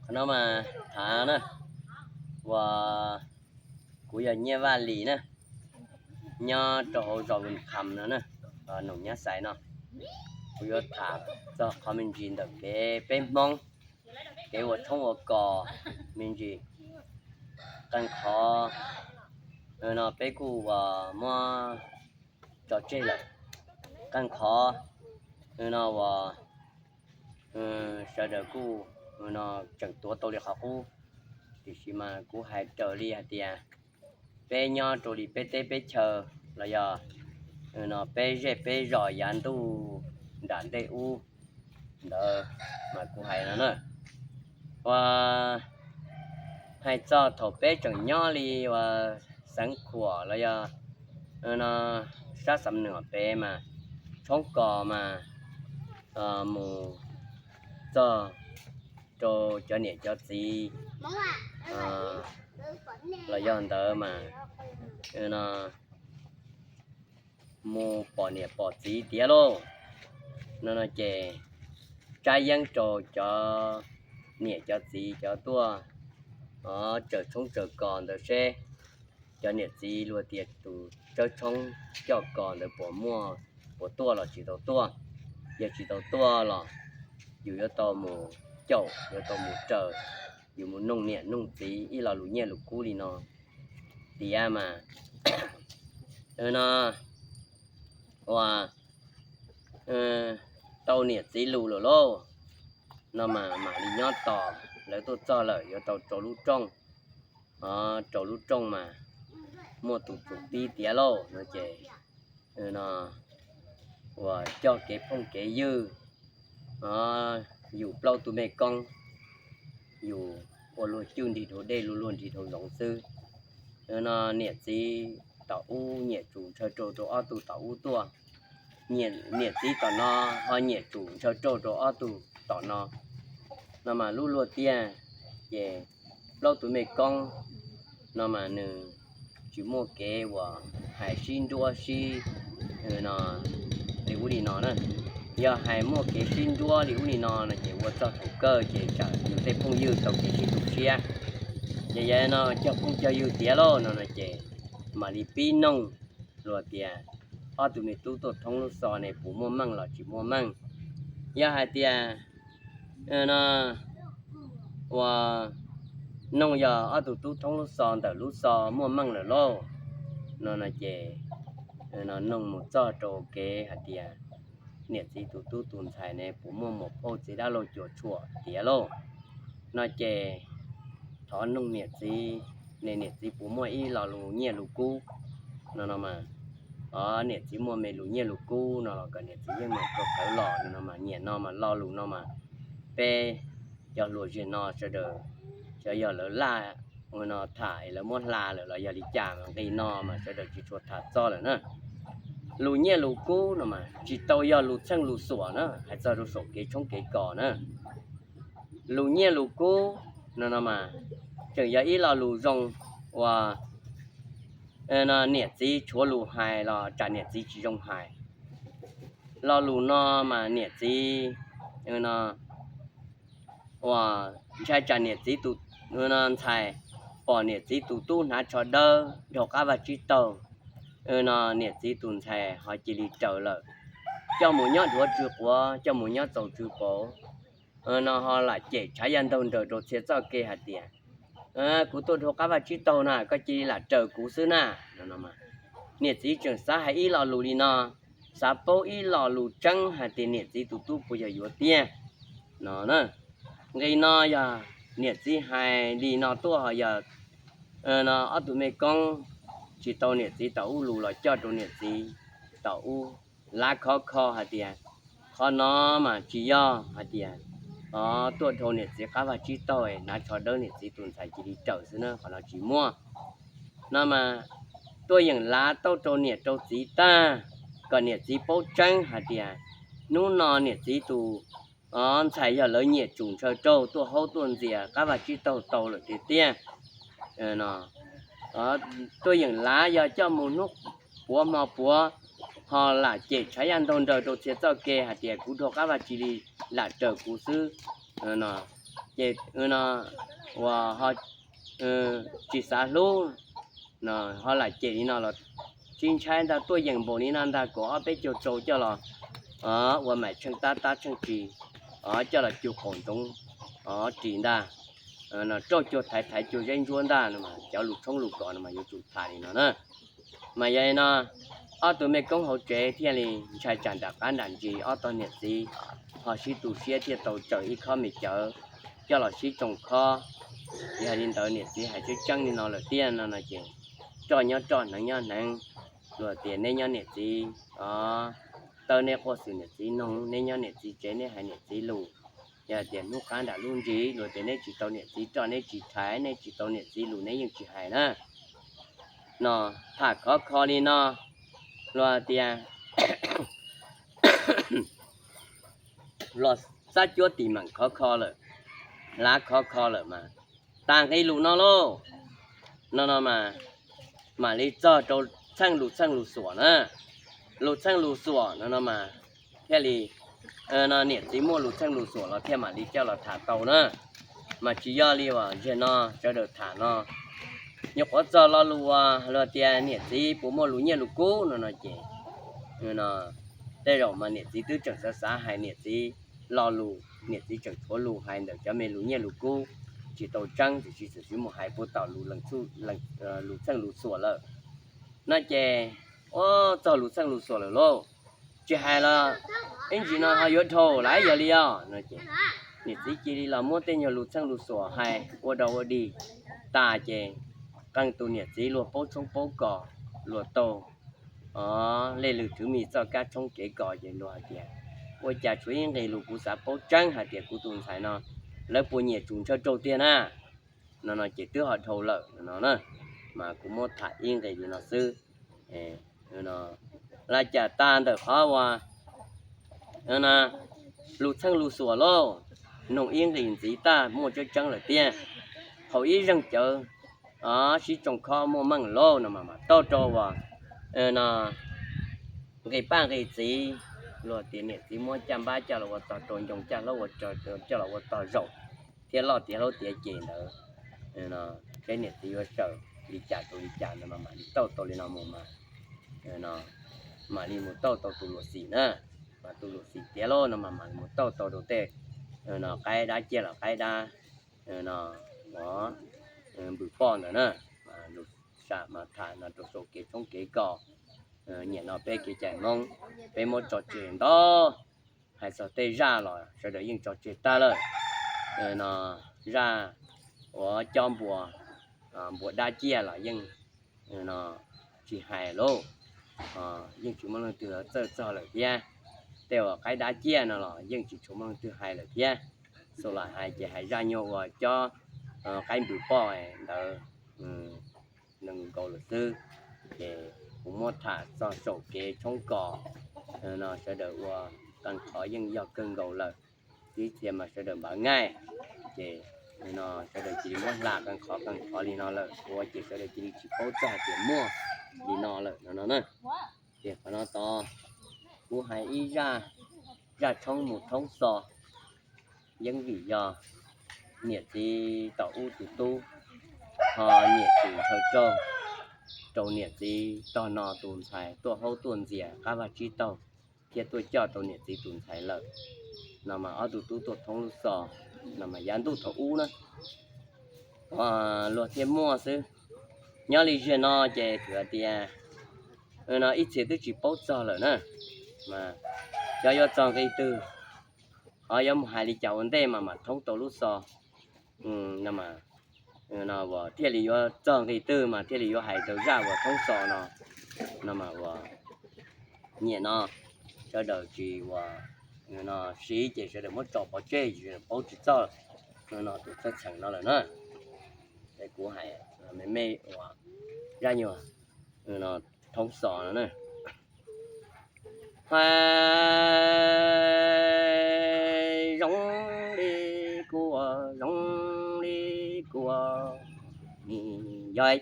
Qhov no mas tham na, uas kuv yog Nyiaj Vaj Lis na, nyob rau hauv zos Vus Kham no na, Noom Nyab Xais no. Kuv yuav tham txog qhov me ntsis ntawm kev peb Hmoob, kev ua tshoob ua kos me ntsis. Qee qhov no peb kuj uas muab tso tseg lawm. Qee qhov no uas sawv daws kuj no tseem tuav tau li qhov qub, tiam sis mas kuv hais raws li hais tias peb nyob rau li peb teb peb chaw los yog no peb zej peb zos yav ntuj nram ntej ub ntawd mas kuv hais no na. Uas hais txog thaum peb tseem nyob li uas xeev Khuam los yog no sab Xam Nuam pem mas tshoob kos mas mus txog rau cov niam cov txiv los yog ntawd mas no mus pom niam pom txiv tiav lauj. No no ces tsab yeeb rau cov niam cov txiv cov tuaj tsaws tshoob tsaws kos ntawd seb cov niam txiv luag tias tus tsawb tshoob coj kos ntawd puas muaj, puas tuaj los tsis tau tuaj. Yog tsis tau tuaj los yus yuav tau mus caum, yuav tau mus raws, yus mus noog niam noog txiv ib lo lus nyiaj lus kub li no tiav mas no uas tau niam txiv lus lawm lauj, no mas mam li nyob tos. Lawv tuaj txog lawm yuav tau rau lub rooj, rau lub rooj mas muaj tus tsum tib tiav lauj no ces no uas coj kev phooj kev ywg, yus plaub tug me koob, yus ua luag cwj nrig dhau dej, luag luag nrig dhau zoov xwb. No niam txiv tom ub nyiam tsum ntshaw rau rau ob tug tom ub tuaj, niam txiv tom no ho nyiam tsum ntshaw rau rau ob tug tom no. No mas lub luag tiag, ces plaub tug me koob no mas nws tsis muaj kev uas hais sib nruab sib no li ub li no na. Yog hais muaj kev sib nruab li ub li no no ces ua txog thaum kawg ces tsam yus tej phooj ywg tau kev sib tu siab. Ces yog no cog phooj cog ywg tiav lauj no no ces mam li pib noog luag tias ob tug me tub tuaj thoob lub xov ne puas muaj meej los tsis muaj meej. Yog hais tias no uas noog yog ob tug tub thoob lub xov ntawm lub xov muaj meej lawm lauj no no ces no noog mus txog rau kev hais tias niam txiv tus tub tus ntxhais ne puas muaj muam phauj txiv dab laug cuam tshuam tiav lauj no ces thov noog niam txiv ne, niam txiv puas muaj ib lo lus nyiaj lus kub no no mas, o niam txiv muaj me lus nyiaj lus kub no los kom niam txiv yeej mam tua tawv los no no mas. Nyiam no mas lo lus no mas peb cov hluas zem no sawv daws, xyov yog lawv laj no tham es lawv muab hla lawm los yog li cas mas nqi no mas sawv daws tsis tshua tham txog lawm na. Lus nyiaj lus kub no mas tsis tau yog lus txheej lus xuam na, hais txog rau saum kev tshoob kev kos na. Lus nyiaj lus kub no no mas tseem yog ib lo lus zoo uas niam txiv tshuav lus hais los tsam niam txiv tsis zoo hais. Lo lus no mas niam txiv no uas ntshai tsam niam txiv tus ntxhais pom niam txiv tus tub hnav tsho dawb dhau qab vaj tsib taug no niam txiv tus ntxhais ho cia li raws lawm, coj mus nyob dhuav tsw quav, coj mus nyob txaus tsw pauv no ho lam cem tshav yaj ntaug nraws rau txhia txoj kev hais tias kuv tuaj dhau qab vaj tsib taug na koj cia li lam raws kuv xwb na no. Niam txiv tseem xav hais ib lo lus li no, xav paub ib lo lus tseeb hais tias niam txiv tus tub puas yog yuav tiag no na. Nqi no yog niam txiv hais li no tuaj ho yog no ob tug me koob tsis tau niam txiv tom ub lus los coj rau niam txiv tom ub lav khov kho hais tias qhov no mas tsis yog hais tias o tuaj dhau niam txiv qab vaj tsib taug hnav tsho dawb niam txiv tus ntxhais cia li raws xwb na, qhov no tsis muaj no mas tuaj yeem lav taub rau niam rau txiv tag kom niam txiv paub tseeb hais tias hnub no niam txiv tus ntxhais yog lawv nyiam tsum ntshaw raug tuaj haub tuaj ntxias qab vaj tsib taug tau lawm tiag tiag. Tuaj yeem lav yog coj mus hnub puav hmo puav ho lam cem tshav yaj ntaug nraws rau txhia txoj kev hais tias kuv dhau qab vaj cia li lam raws kuv xwb no. ces no uas ho tsis xav hlub no ho lam cem li no los tsis ntshai ntag, tuaj yeem npaum li no ntag, kaum ob peb caug rau coj los ua maim tsheej tab tab tsheej ris, coj los cug qaum ntsoov ris ntag, rauj cuag thaiv thaiv cuag zeb ntsuab ntag no mas cov lus tshoob lus kos no mas yuav tsum tham li no na. Mas yog li no ob tug mej koob hauv tsev thiaj li ntshai tsam nram qab nram ntsis ob tog niam txiv ho sib tu siab thiaj tau tsaws ib khob me cawv coj los sib tsoo khob. Yog li ntawd niam txiv hais tseeb tseeb li no lawm tiag no no ces roj nyob roj hneev nyob hneev, luag tias neb nyob niam txiv o, tawb neb quaj xwm niam txiv noog, neb nyob niam txiv tsev neb hais niam txiv lus. Yog tias hnub qab nram lub ntsis luag tias neb tsis tau niam txiv roj neb tsis thaiv, neb tsis tau niam txiv lus neb yeej tsis hais na. No tham khov kho li no, luag tias los xab cuab tis meem khov kho lawm, hlav khov kho lawm mas tas nqi lus no lauj. No no mas mam li txog rau txheej lus txheej lus xuam na. Lus txheej lus xuam no no mas thiaj li no niam txiv muaj lus txheej lus xuam los thiaj mam li coj los tham tau na. Mas tsis yog li uas zaum no sawv daws tham no, nyuam qhuav txog lo lus uas luag tias niam txiv puas muaj lus nyiaj lus kub no no ces tej zaum mas niam txiv twb tseem xav xav hais niam txiv lo lus, niam txiv tseem tshuav lus hais ntawm cov me lus nyiaj lus kub, tsis tau tseeb tiam sis txawm mus hais puag tom lus txheej lus xuam lawm no ces ua txog lus txheej lus xuam lawm lauj. Tsis hais los ib ntsis no ho yuav dhau lawm yog li os no ces niam txiv cia li los muab tej nyuag lus txheej lus xuam hais ua dog ua dig tas ces qee tus niam txiv luag paub tshoob paub kos, luag tau lej lwg thwv mis txoj kab tshoob kev kos ces luag hais tias ua cas tshuav ib nqis lus kuv xav paub tseeb hais tias kuv tus ntxhais no lawv puas nyiam tsus ntshaw raug tiag na. No no ces twb ho dhau lawm no na, mas kuv muab tham ib nqis li no xwb. Laj cas tas ntawm qhov uas lus txheej lus xuam lauj, noog ib nqis ntxiv tag muaj tseeb tseeb lawm tiag. Thaum ib zeeg cawv sib tsoo khob muaj meej lauj no mas mam tau rau uas no nqis paj nqis txiv, luag tias niam txiv muab caj npab coj los ua tog rau ncoo, caj hlaub ua coj los ua tog zaum, thiab loj tiav hlaub tiav ces ntawd, seb niam txiv yuav sawm li cas rau li cas no mas mam li tauj tau li no mus mas mam li mus tauj tau tus luam xim na. Mas tus luam xim tiav lauj no mas mam li mus tauj tau rau tej no qaib dab ciaj los qaib dab no, o, npws poj ntawd na. Lus sam mas tham no rau saum kev tshoob kev kos, nyiam no peb kev cai Hmoob, peb muab tso tseg ntau. Hais txog tej zaj los sawv daws yeej tso tseg tag lawm. No zaj uas cob npua, npua dab ciaj los yeej no tsis hais lauj, yeej tsis muaj leej twg txawj txog lawm thiab. Tej uas qaib dab ciaj no los yeej tsis tshua muaj leej twg hais lawm thiab. Xus lam hais ces hais zaj nyuag uas cob qaib npws poj ntawd nkaus lawm xwb. Ces kuv muab tham txog saum kev tshoob kos no sawv daws ua qee qhov yeej yog kawg nkaus lawm. Ib txhia mas sawv daws npav ngaij, ces no sawv daws cia li muab hla qee qhov qee qhov li no lawm ua ces sawv daws cia li tsis paub txog hais tias muaj li no lawm no no na. Ces qhov no tod kuv hais ib zaj, zaj tshoob mus thoob xo. Yeeb vim yog niam txiv tom ub tus tub ho nyiam tsis ntshaw raug rau niam txiv tog no tus ntxhais tuaj haub tuaj ntxias qab vaj tsib taug thiab tuaj coj tau niam txiv tus ntxhais lawm. No mas ob tug tub tuaj thoob lub xo, no mas yav ntuj thaum ub na, luag thiaj muaj xwb. Nyob li ziag no ces thwm hais tias no ib txhia twb tsis paub txog lawm na. Mas cov yuav txog nqi twg, ho yuav mus hais li cas ua ntej mas mam thoob tau lub xo. No thiaj li yuav txog nqi twg mas thiaj li yuav hais tau zaj uas thoob xo no. No mas uas nyiam no sawv daws tsis uas no siv ces sawv daws muab tso pov tseg, paub tsis txog no tus txheej txheem no lawm na. Es kuv hais me me uas zaj nyuag no thoob xo no na. Hais zoo li kuv, zoo li kuv, yog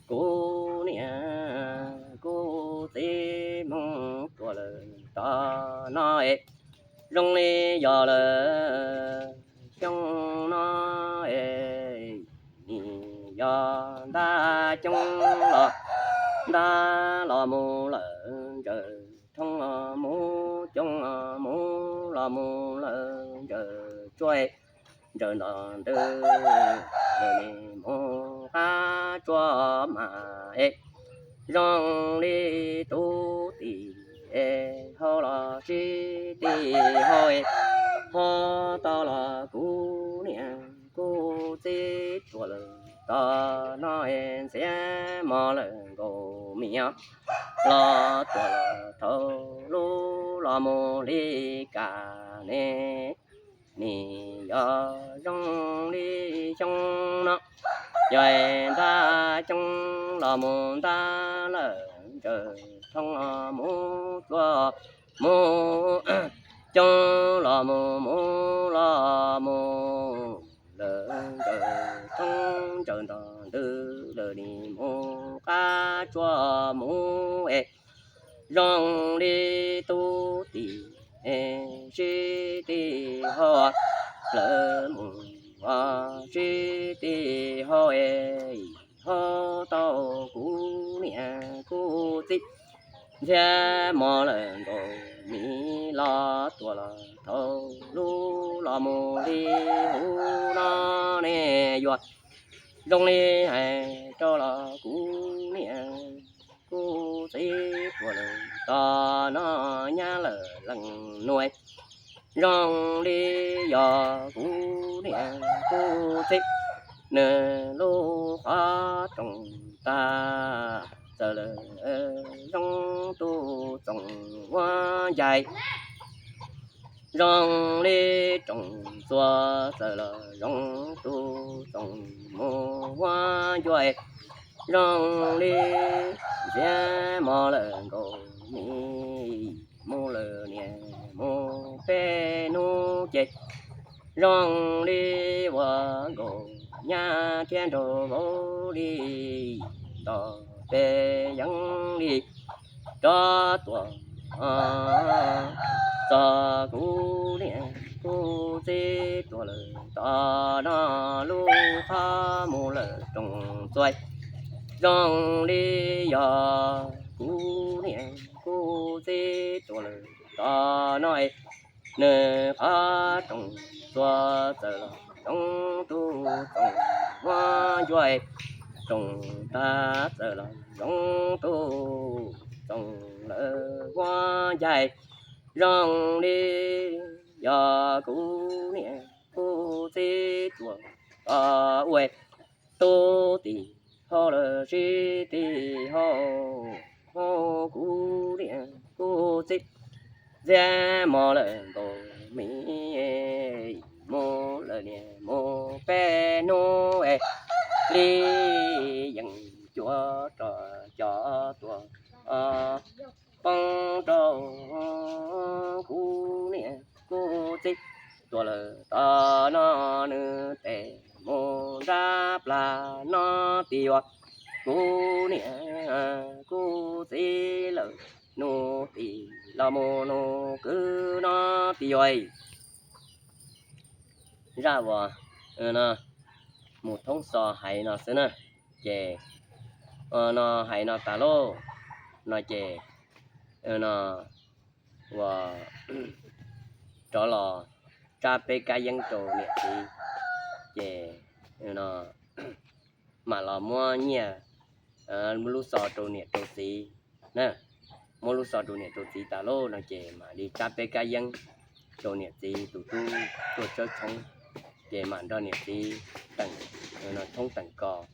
kuv niam kuv txiv Hmoob tuaj lawm tom no es zoo li yog lawm. xyoo no es nim yog ntab coob los ntab los mus lawm ntsaws thoob, mus coob mus los mus lawm ntsaws tsuaj, ntsaws nto ntws, mus qab tsuaj mas es zoo li tub tim hau los sib tim hau, ho tau los kuv niam kuv txiv tuag lawm tom no, ntxhiab mos lawm nkaus mis los tuag lawm thaum lub los mus li kas ne. Nim yog zoo li xyoo no, yog ntab coob los mus ntab lawm ntsaws thoob, mus tsuaj mus coob los mus mus los mus lawm ntsaws thoob, ntsaws nto ntws lawm nim mus qab tsuaj mus es zoo li tub tim sib tim hau, lawv mus sib tim hau es ho tau kuv niam kuv txiv ntxhiab mos lawm nkaus mis los tuag los thaum lub los mus li huv no ne. Yuav zoo li hais rau los kuv niam kuv txiv tuag lawm tom no nyab lawm leej nua, zoo li yog kuv niam kuv txiv nws lub qhov rooj tag txawm lawm zoo tus txoos huab ncaig, zoo li rooj txua txawm los zoo tus txoos mus huab ncua, zoo li ntxhiab mos lawm nkaus mis mus lawm niam mus peb hnub ces zoo li ua nkaus nyab thiab nraug vauv li nto peb yeeb li rov tuaj txog kuv niam kuv txiv tuag lawm tom no lub qhov mus lawm rooj txua, zoo li yog kuv niam kuv txiv tuag lawm tom no, nws qhov rooj txua txawm los zoo tus txoos huab ncua, rooj tag txawm los zoo tus txoos lawm huab ncaig, zoo li yog kuv niam kuv txiv tuag tom ua tub tim hau los sib tim hau, kuv niam kuv txiv ntxhiab mos lawm nkaus mis mus lawm niam mus peb hnub es li yeej cuav rov cov tuag poob rau kuv niam kuv txiv tuag lawm tom no nws tes mus nrab plag no tiag, kuv niam kuv txiv lawm hnub tim los mus hnub kwv no tiag. Zaj uas no mus thoob xo hais no xwb na, ces no hais no tas lauj, no ces no uas rov los tsab peb kab yeeb rau niam txiv, ces no mam los muab nyiaj, muab lub xov rau niam rau txiv na. Muab lub xov rau niam rau txiv tas lauj no ces mam li tsab peb kab yeeb rau niam txiv tus tub tuaj tshawb tshoob, ces mam nrog niam txiv teem tshoob teem kos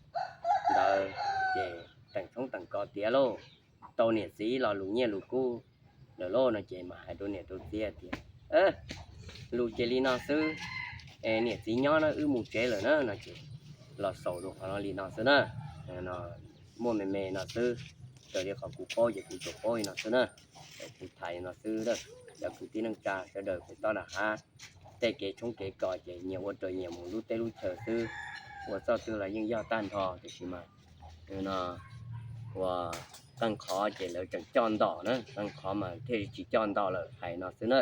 ntawd, ces teem tshoob teem kos tiav lauj, tau niam txiv los lus nyiaj lus kub lawm lauj no ces mam hais rau niam rau txiv tias, lus ces li no xwb, niam txiv nyob na, wb mus tsev lawm na no ces los xaus rau qhov no li no xwb na. Muaj me me no xwb, raws li qhov kuv paub ces kuv tsuas paub li no xwb na. Kuv tham li no xwb, cov kwv tij neej tsa sawv daws pem toj nram hav, tej kev tshoob kev kos ces nyias ua raws nyias mus lub teb lub chaw xwb, ua txoj twg los yeej yog tag nrho, tiam sis mas no uas qee qhov ces lawv tseem coj ntom na, qee qhov mas thiaj tsis coj ntom lawm, hais no xwb na.